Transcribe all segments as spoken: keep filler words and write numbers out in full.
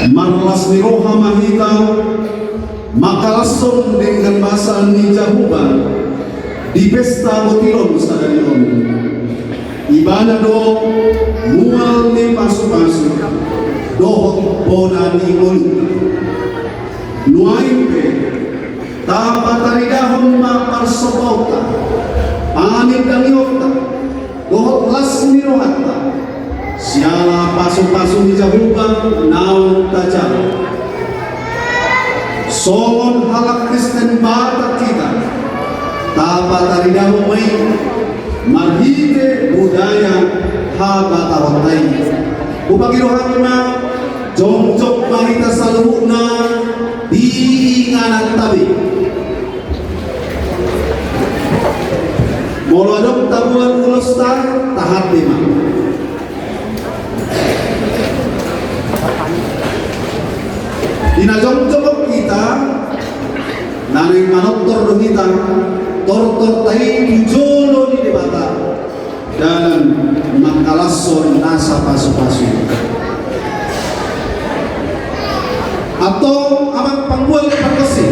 Marlas ni roha ma hita mangkalashon denggan basa ni Jahowa di pesta gotilon sadari on. Ibana do mual ni pasupasu dohot bona ni ngolunta. Nuaeng pe tapataridahon ma parsombaonta, panindangionta, dohot las ni rohanta siala pasupasu ni Jahowa naung tajalo. Songon halak Kristen Batak hita, tapataridahon ma i marhite budaya habatahonta i. Hupangido hami ma, jongjong ma hita saluhutna di ingananta be. Molo adong taboan ulosta, tahan be ma. Di na jongjong hita, na naeng manortor do hita tortorta i tu jolo ni Debata, dalan mangkalashon nasa pasupasu. Antong amang panggual pargonsi,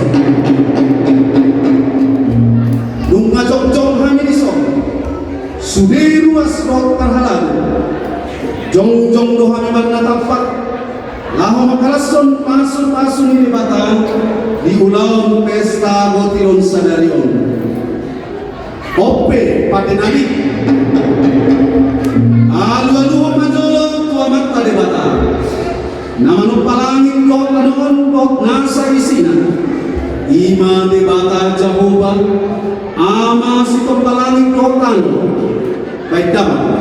nunga jongjong hami dison, sude ruas dohot parhalado, jongjong do hami marnatampak laho mangkalashon pasupasu ni Debata di ulaon pesta gotilon sadari on. On pe pande nami, alualuhon ma jolo tu Amanta Debata, na manompa langit dohot tano on dohot nasa isina, i ma Debata Jahowa, Ama sitompa langit dohot tano. Baen damang.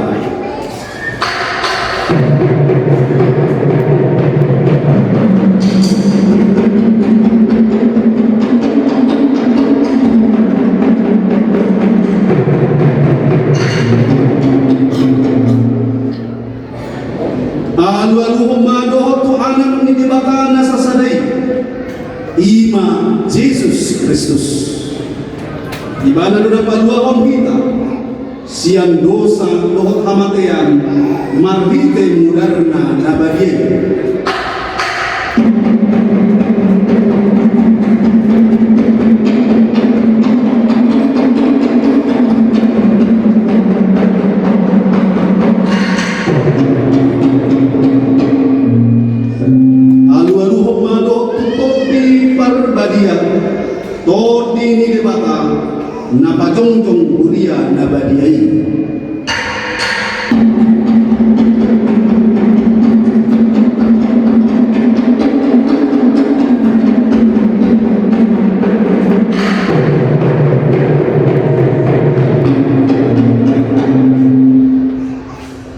Alualuhon ma dohot tu Anak ni Debata na sasada i, i ma Jesus Kristus. Ibana do na paluahon hita sian dosa dohot hamatean marhite mudarna na badia i. Alualuhon ma dohot tu Tondi Parbadia, Tondi ni Debata, na pajongjong huria na badia i.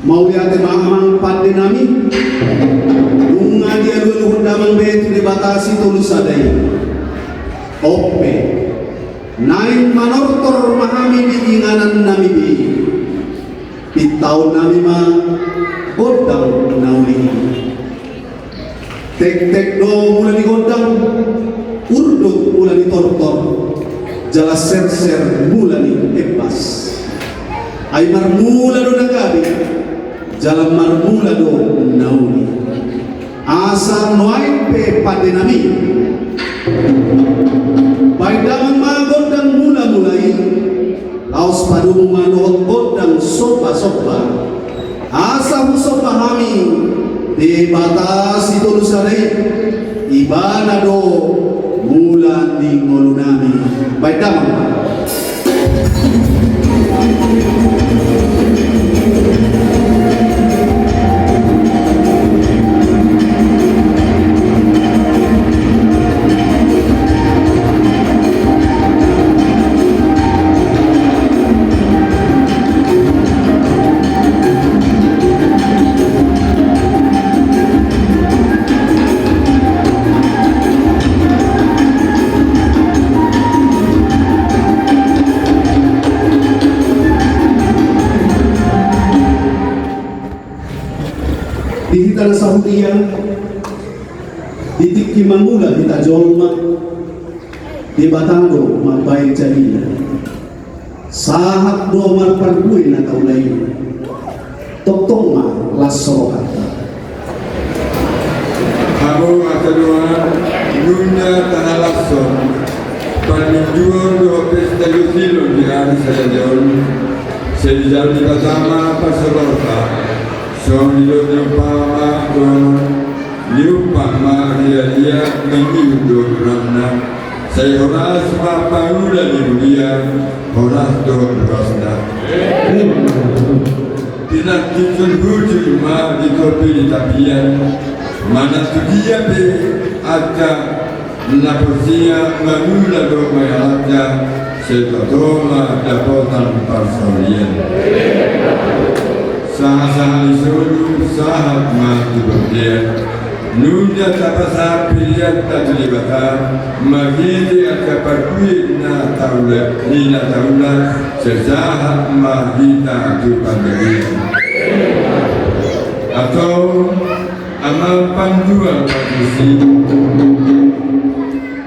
Mauliate ma amang pande nami, nunga dialualuhon damang be tu Debata Sitolusada i. On pe, naeng manortor ma hami di inganan nami be i. Pintaon nami ma gondang na uli i. Tektek do mula ni gondang, urdot mula ni tortor, jala serser mula ni embas. Ai marmula do na gabe, jala marmula do na uli. Asa nuaeng pe pande nami, baen damang ma gondang mula-mula i, laos padomu ma dohot gondang somba-somba. Asa husomba hami Debata Sitolusada i, Ibana do mula ni ngolu nami. Baen damang ma. Di hita na sahuria, di tingki mangula hita jolma, Debata do mambaen jadina. Sahat do marparbue na taula i. Tongtong ma las rohanta. Tahalashon pangunjuon dohot pesta ni ulos di ari sadari on. Sai dijalo Debata ma parsaoranta, songon nidok ni umpama dohonon: Niumpama ma riaria mangihut dohot urangna. Sai horas ma pangula ni huria, horas dohot horasna. Pinantikhon hujur ma di topi ni tapian. Manang tudia pe angka na porsea mangula dohot mangalangka, sai toto ma dapotan parsaulian. Sahat-sahat ni solu, sahat ma tu bontean. Nunga tapasahat pelean tu Debata marhite angka parbue na taula, ni na taula, sai sahat ma hita tu panggabean. Antong, amang panduan partusi,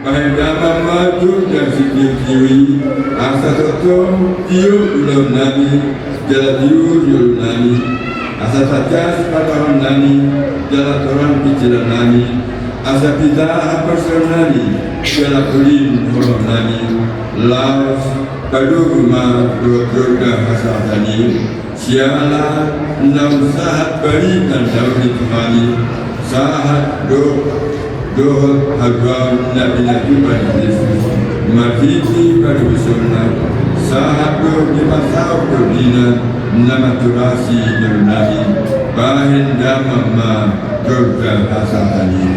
bahen damang ma jogja sitiotio i, asa tongtong tio ulaonnami jala tiur ni olonami, asa tangkas pataonnami jala torang pinsirannami, asa pita haporseaonnami jala holin holongnami. Laos padomu ma dohot jogja hasahatan i, siala naung sahat barita na uli tu hami, sahat do, dohot haluaon na pinatupa ni Jesus marhite panobusonna, sahat do dipasahat tondina na manghorasi ngolunami. Bahen damang ma jogja hasahatan i.